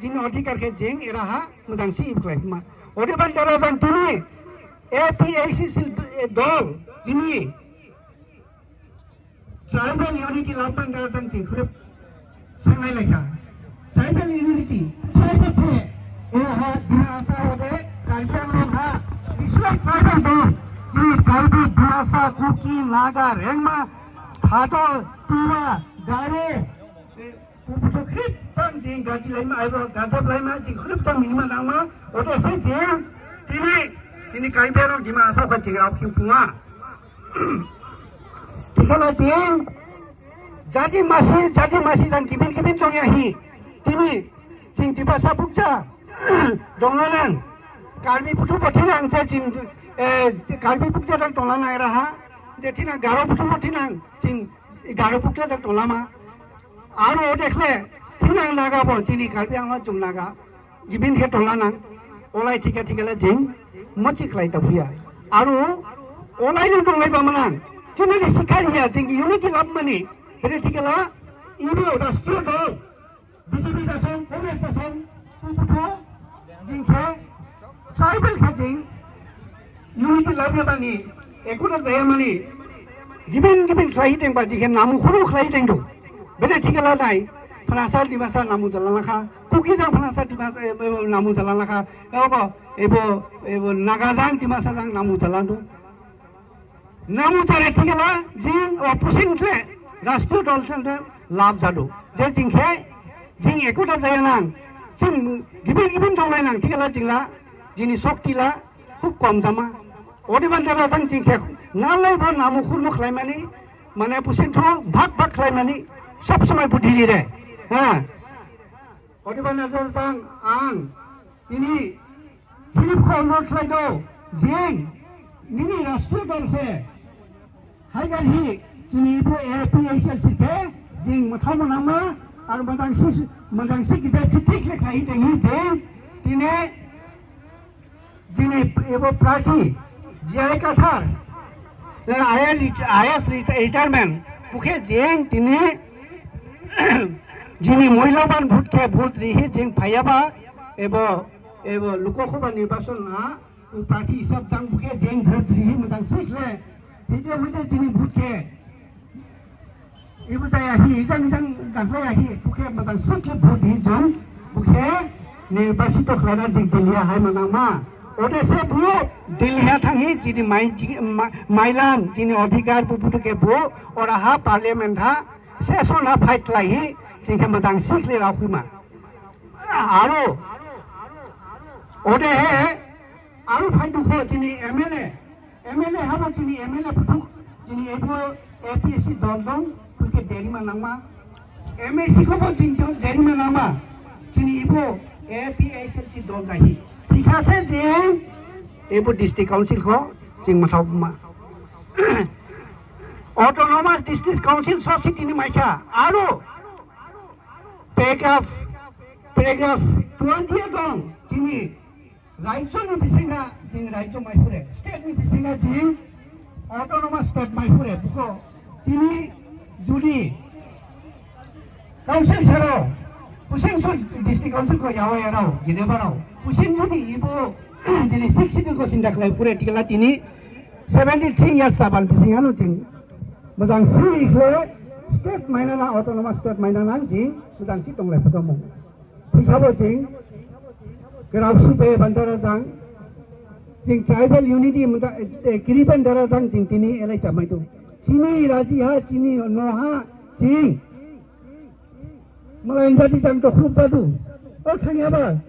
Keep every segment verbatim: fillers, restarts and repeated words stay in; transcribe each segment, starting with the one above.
jini odhikar ke jeng era ha mejang si iklai ma. Ode ban dara jang tini A P H L C dol jini tribal unity laban dara jang chingkhrip sangai laika. Tribal unity, tribal the, eh, ha, Dima Hasao ode, Karbi Anglong ha, iswa tribal dol, jini Karbi, Dimasa, Kuki, Naga, Rengma, Thadou, Tiwa, Garo, eh, Kubuto krit sang jing gaji laima, aibo gajap laima, jing khrip sang minima nangma, ode se jing, tini, tini Karbi Anglong Dima Hasao ka jing rap kim punga. Thikhala jing, jadi masi, jadi masi jang kibin kibin jong ya hi. Tini, jing Dimasa bukja, donglanang. Karbi putu pathinang je jing, eh, Karbi bukja jang donglanang era ha. Je thinang Garo putu pathinang, jing Garo bukja jang donglama. Aro dekhle, thinang Naga bon, jini Karbi Anglong jung Naga. Gibin he donglanang, olai thika thika la jing, mochik lai ta huya. Aro, olai nung donglai ba manang, jini le sikar hiya, jing unity lab mani, bede thika la, ibo rashtriya dol, B J P jathong, Congress jathong, kukupo, jing khe, tribal khe jing, unity lab ya bani, ekota jaya mani, gibin gibin khlai deng ba jing khe namu khuru khlai deng do. Bede thika la nai, Phanasar Dimasa namu jalan lakha, Kuki jang Phanasar Dimasa, eh, eh, namu jalan lakha, ebo, ebo, ebo Naga jang Dimasa jang namu jalan do. Namu jare thika la, jing, o pusin khle, rashtriya dol khle, lab jado. Je jing khe, jing ekota jaya nang, jing gibin gibin donglai nang, thika la jing la, jini shokti la, hub kom jama. Ode ban dara jang jing khe, nalai bo namu khur mo khlai mani, mane pusin tho, bhag bhag khlai mani, sob somoi budi di re. Ha. Ode ban dara jang, ang, tini, Philip ko onrot khlai do, jing, nini rashtriya dol khe, hai garhi, jini ibo A P H L C khe, jing matha manama, ar madang si, madang si gijai phitik le khlai denghi jing, tini, jini ebo prarthi, J I Kathar, eh, I A S ret-, I A S ret-, retirement, pu khe jing tini, jini moiloban vote khe vote rihi jing phaya ba, ebo, ebo Lok Sabha nirbachon a, prarthi isap jang pu khe jing vote rihi madang si khle, hije hije jini vote khe, ibu jaya hi, ijang ijang dangklai ahi, pu khe madang si khle vote hi jong, pu khe nirbachito khlana jing Delhi hai manang ma. Ode se bu Delhi ha thang hi jini mai, ji-, ma-, mailam, jini odhikar pu putu ke bu, ora ha parliament ha, session ha fight lai hi, jing khe madang si khle rau hi ma. Aro, ode he, aro fight dukho jini M L A, M L A habo jini M L A puthuk, jini ebo A P H L C dol dong, pu ke deri manang ma. M A C ko bo jing dong deri manang ma. Jini ebo A P H L C dol jahi. Thikha se jing ebo district council ko jing matha ma. Autonomous District Council so si tini maikha. Aro paragraph, paragraph twenty dong. Jini Raijo ni bisinga jing raijo maiphure, state ni bisinga jing autonomous state maiphure, buko tini juli council sero, pusin su district council ko yawa yarau, gine barau, pusin juli ibo jini six schedule ko sindak lai phure thikhala tini seventy three years saban bisinga no jing. Madang si ikle state mainana, autonomous state mainana jing, madang si tonglai phutomo. Thikha bo jing, kerap supe bandara jang, jing tribal unity menta, eh, eh, kiri bandara jang jing tini elai chamai tu. Chini raji ha, chini no ha, jing. Malai jati jang to khrup tadu. O thangya ba,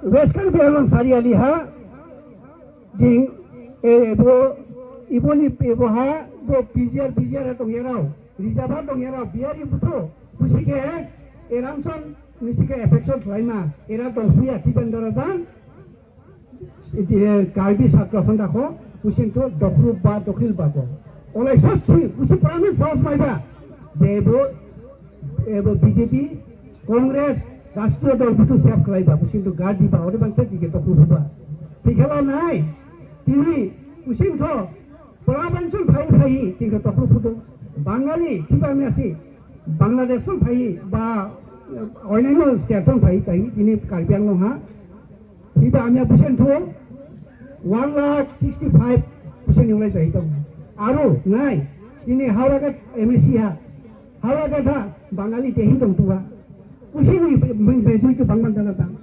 West Karbi Anglong Sariali ha, jing, eh, bo, ibo ni, ibo ha, bo P G R, P G R ha tong yarau. Reserve ha tong yarau, biar ibu tu. Pusi ke, eramson, nisi ke affection khlaima, era dongsuya, tiban darajan, iti, eh, Karbi Chatra Sangha ko, pusin to dokhrup ba, dokhil ba ko. Olai sotsi, pusi pramin saos mai ba. Debo, ebo B J P, Congress, Rashtriya Dol butu siap khlai ba, pusin to gadi ba, ode bangsa jike dokhrup ba. Thikhala nai, tini, pusin to, Pura banchun phai phai, tingka toklo putu. Bangali, kiba mesi. Bangladesh sung phai, ba, অন্যান্য ষ্টেটত পাই তাই, তিনি কাৰ্বি আংলং হা, কিবা আমি পাৰ্চেণ্ট থো, ওৱান lakh sixty five percent ইংৰাজী আহি থাকো। আৰু নাই, তিনি হাওড়া কা এম এ চি হা, হাওড়া কা থা, বাঙালি দেহি দং tua. Kusi ni majority bang bang dala tang.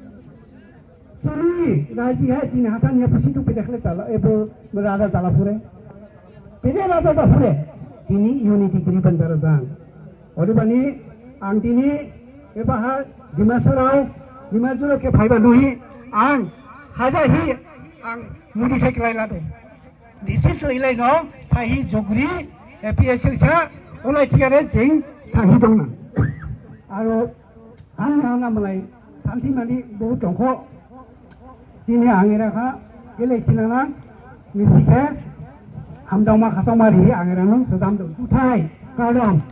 Sini raji hai, chini hatan ya pusi tu pedak le tala, ebo berada tala pure. Pede rada ta pure. Chini unity griban dara jang. Odebani ang chini eba ha Dimasarao, Dimajuro ke phaiba nuhi ang haja hi ang mudi thek lai lado. Disit lo ilai no, phahi jogri, A P H L cha, ulai thikare jing thahi dong na. Aro ang ang na malai santi mani bo tongko. Chini angera kha, gele chinana, misi ke, hamdong ma khasong ma ri angera nung sedam dong. Uthai, kardom.